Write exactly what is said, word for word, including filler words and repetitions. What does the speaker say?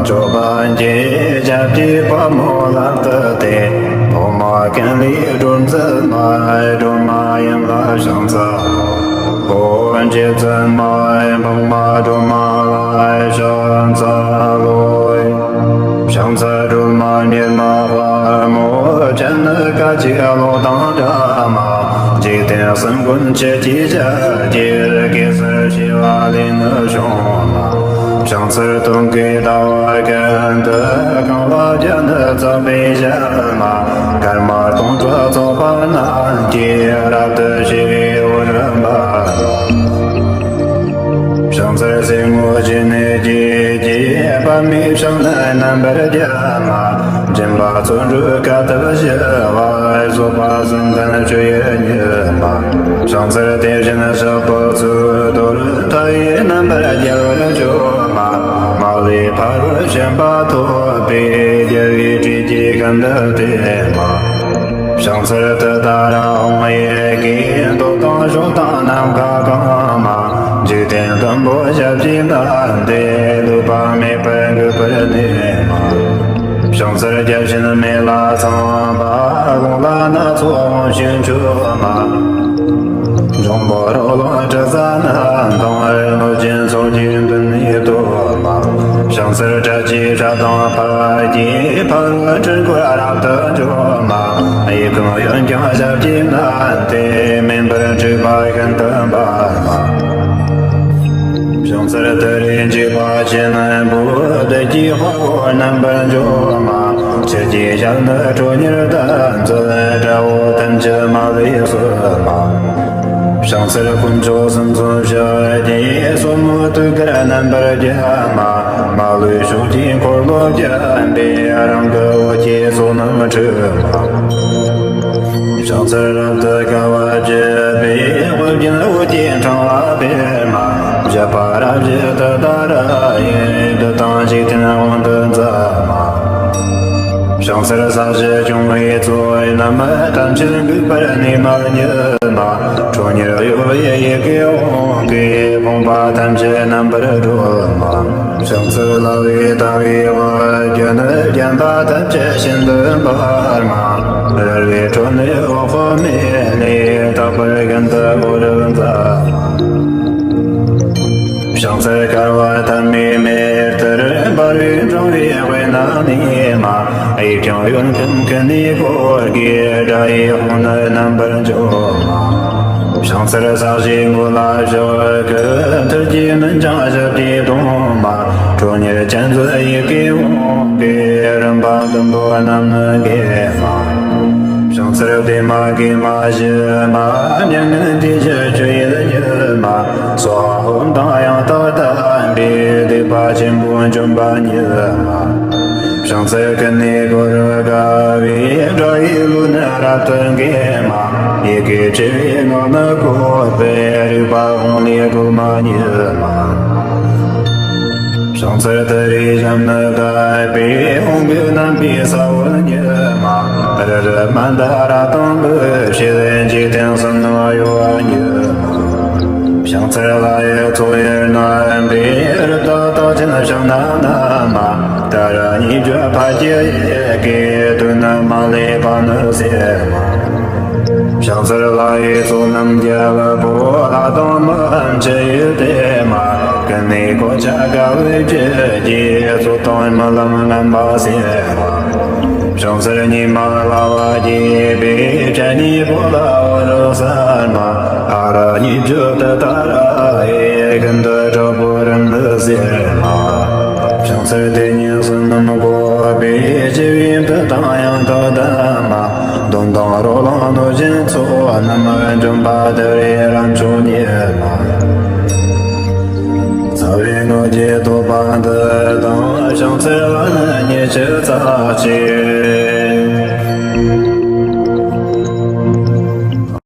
སྤྱོད་པ་འགྱེད་བྱ་བྱེད་པ་མོ་ལ་བཏུད་དེ། ཐོག་མ་ཀུན་ལས་སྒྲོལ་མཛད་མ་སྒྲོལ་མ་ཡིན་ལ་ཕྱག་འཚལ་ལོ། འོ་འགྱེད་མཛད་མ་འཕགས་མ་སྒྲོལ་མ་ལ་ཕྱག་འཚལ་ལོ། ཕྱག་འཚལ་སྒྲོལ་མ་འགྱེད་མ་དཔའ་མོ་སྤྱན་ནི་སྐད་ཅིག་གློག་དང་འདྲ་མ། འཇིག་རྟེན་གསུམ་མགོན་ཆུ་སྐྱེས་ཞལ་གྱི། གེ་སར་བྱེ་བ་ལས་ནི་བྱུང་མ། ཕྱག་འཚལ་སྟོན་ཀའི་ཟླ་བ་ཀུན་ཏུ། གང་བ་བརྒྱ་ནི་བརྩེགས་པའི་ཞལ་མ། སྐར་མ་སྟོང་དྲུག་ཚོགས་པ་རྣམས་ཀྱིས། རབ་ཏུ་ཕྱེ་བའི་འོད་རིམ་པ། ཕྱག་འཚལ་སེར་སྔོ་ཕྱེ་ནི་རྒྱན་གྱིས། པདྨའི་ཕྱག་ནི་རྣམ་པར་བརྒྱན་མ། སྦྱིན་པ་བརྩོན་འགྲུས་དཀའ་ཐུབ་ཞི་བ། བཟོད་པ་གསུམ་ལྡན་སྤྱོད་ཡུལ་ཉིད་མ། ཕྱག་འཚལ་དེ་བཞིན་གཤེགས་པ་གཙུག་ཏོར། མཐའ་ཡས་རྣམ་པར་རྒྱལ་བར་སྤྱོད་མ། མ་ལུས་ཕ་རོལ་ཕྱིན་པ་ཐོབ་པའི། རྒྱལ་བའི་སྲས་ཀྱིས་ཀུན་ཏུ་བསྟེན་མ། ཕྱག་འཚལ་ཏུཏྟཱ་ར་ཧཱུྃ་ཡི་གེས། འདོད་དང་ཕྱོགས་དང་ནམ་མཁའ་གང་མ། འཇིག་རྟེན་བདུན་པོ་ཞབས་ཀྱིས་མནན་ཏེ། ལུས་པ་མེད་པར་འགུགས་པར་ནུས་མ། ཕྱག་འཚལ་བརྒྱ་བྱིན་མེ་ལྷ་ཚངས་པ། དགོངས་ལ་སྣ་ཚོགས་དབང་ཕྱུག་མཆོད་མ། འབྱུང་པོ་རོ་ལངས་དྲི་ཟ་རྣམས་དང་། གནོད་སྦྱིན་ཚོགས་ཀྱིས་མདུན་ནས་བསྟོད་མ། ཕྱག་འཚལ་དགྲ་བཅོམ་སྲ་དང་འཕགས་ཀྱིས། ཕ་རོལ་འཁྲུལ་འཁོར་རབ་ཏུ་འཇོམས་མ། གཡས་བསྐུམ་གཡོན་བརྐྱང་ཞབས་ཀྱིས་མནན་ཏེ། མེ་འབར་འཁྲུག་པ་ཤིན་ཏུ་འབར་མ། ཕྱག་འཚལ་ཏུ་རེའི་འཇིགས་པ་ཆེན་པོ། བདུད་ཀྱི་དཔའ་བོ་རྣམ་པར་འཇོམས་མ། ཆུ་སྐྱེས་ཞལ་ནི་ཁྲོ་གཉེར་དམ་ཚིག་དགྲ་བོ་ཐམས་ཅད་མ་ལུས་གསོད་མ། ཕྱག་འཚལ་དཀོན་མཆོག་གསུམ་མཚོན་ཕྱག་རྒྱའི། སོར་མོས་ཐུགས་ཀར་རྣམ་པར་བརྒྱན་མ། མ་ལུས་ཕྱོགས་ཀྱི་འཁོར་ལོ་བརྒྱན་པའི། རང་གི་འོད་ཀྱི་ཚོགས་རྣམས་འཁྲུག་མ། ཕྱག་འཚལ་རབ་ཏུ་དགའ་བ་བརྗིད་པའི། དབུ་རྒྱན་འོད་ཀྱི་ཕྲེང་བ་སྤེལ་མ། བཞད་པ་རབ་བཞད་ཏུཏྟཱ་ར་ཡིས། བདུད་དང་འཇིག་རྟེན་དབང་དུ་མཛད་མ། ཕྱག་འཚལ་ས་གཞི་སྐྱོང་བའི་གཙོ་བོ་རྣམས། ཐམས་ཅད་འགུགས་པར་ནུས་མ་ཉིད་མ། ཁྲོ་གཉེར་གཡོ་བའི་ཡི་གེ་དབང་གིས། ཕོངས་པ་ཐམས་ཅད་རྣམ་པར་སྒྲོལ་མ། ཕྱག་འཚལ་ལ་བའི་ལྟ་བའི་འོད་ཀྱིས་ནི། བརྒྱན་པ་ཐམས་ཅད་ཤིན་ཏུ་འབར་མ། རལ་བའི་ཁྲོད་ནས་འོད་དཔག་མེད་ལས། རྟག་པར་ཀུན་ཏུ་འོད་རབ་མཛད་མ། ཕྱག་འཚལ་བསྐལ་པ་ཐ་མའི་མེ་ལྟར། འབར་བའི་འབྱུང་བའི་དབུས་ན་གནས་མ། གཡས་བརྐྱང་གཡོན་བསྐུམ་ཀུན་ནས་བསྐོར་དགའི། དགྲ་ཡི་དཔུང་ནི་རྣམ་པར་འཇོམས་མ། ཕྱག་འཚལ་ས་གཞིའི་ངོས་ལ་ཕྱག་གི། ཐུར་གྱིས་མནན་ཅིང་ཞབས་ཀྱིས་བརྡུང་མ། ཁྲོ་གཉེར་ཅན་མཛད་ཡི་གེ་དབང་གིས། རིམ་པ་བདུན་པོ་རྣམས་ནི་འགེམས་མ། ཕྱག་འཚལ་བདེ་མ་དགེ་མ་ཞི་མ། མྱ་ངན་འདས་ཞི་སྤྱོད་ཡུལ་ཉིད་མ། སྭཱ་ཧཱ་ཧཱུྃ་དང་ཡང་དག་ལྡན་པས། བདེ་བ་ཆེན་པོ་འབྱོངས་པ་ཉིད་མ། ཕྱག་འཚལ་ཀུན་ནས་བསྐོར་དགའ་བའི། དགྲ་ཡི་ལུས་ནི་རབ་ཏུ་འགེམས་མ། ཡི་གེ་བཅུ་པའི་ངག་ནི་བཀོད་པས། རིག་པ་དབང་ལས་སྒྲོལ་མ་ཉིད་མ། ཕྱག་འཚལ་ཏུ་རེའི་ཞབས་ནི་བཀབ་པས། དབང་པོའི་རྣམ་པའི་ས་བོན་ཉིད་མ། རི་རབ་མནྡ་ར་དང་འབུལ་བྱེད། འཇིག་རྟེན་གསུམ་རྣམས་གཡོ་བ་ཉིད་མ། ཕྱག་འཚལ་ལྷ་ཡི་ཚོགས་དབྱེར་རྣམ་པའི། རི་དྭགས་རྟགས་ཅན་ཕྱག་ན་བསྣམས་མ། ཏཱ་ར་གཉིས་བརྗོད་ཕཊ་ཀྱི་ཡི་གེས། གདོན་ནི་མ་ལུས་པ་ནི་སེལ་མ། ཕྱག་འཚལ་ལྷ་ཡི་ཚོགས་རྣམས་རྒྱལ་པོ། ལྷ་དང་མི་འམ་ཅི་ཡིས་བསྟེན་མ། ཀུན་ནས་གོ་ཆ་དགའ་བའི་བརྗིད་ཀྱིས། ཚོགས་དང་རྨི་ལམ་ངན་པ་སེལ་མ། ཕྱག་འཚལ་ཉི་མ་ལ་བ་བརྒྱན་པའི། སྤྱན་གཉིས་པོ་ལ་འོད་གསལ་མ། ཧ་ར་གཉིས་བརྗོད་ཏུཏྟཱ་ར་ཡིས། ཀུན་ཏུ་དྲག་པོའི་རིམས་ནད་སེལ་མ། ཕྱག་འཚལ་དེ་ཉིད་བསོད་ནམས་བཀོད་པའི། སྤྱི་བོའི་མཐུ་དང་ཡང་དག་ལྡན་མ། གདོན་དང་རོ་ལངས་གནོད་སྦྱིན་ཚོགས་རྣམས། འཇོམས་པ་ཏུ་རེའི་རབ་མཆོག་ཉིད་མ། རྩ་བའི་སྔགས་ཀྱི་བསྟོད་པ་འདི་དང་། ཕྱག་འཚལ་བ་ནི་ཉི་ཤུ་རྩ་གཅིག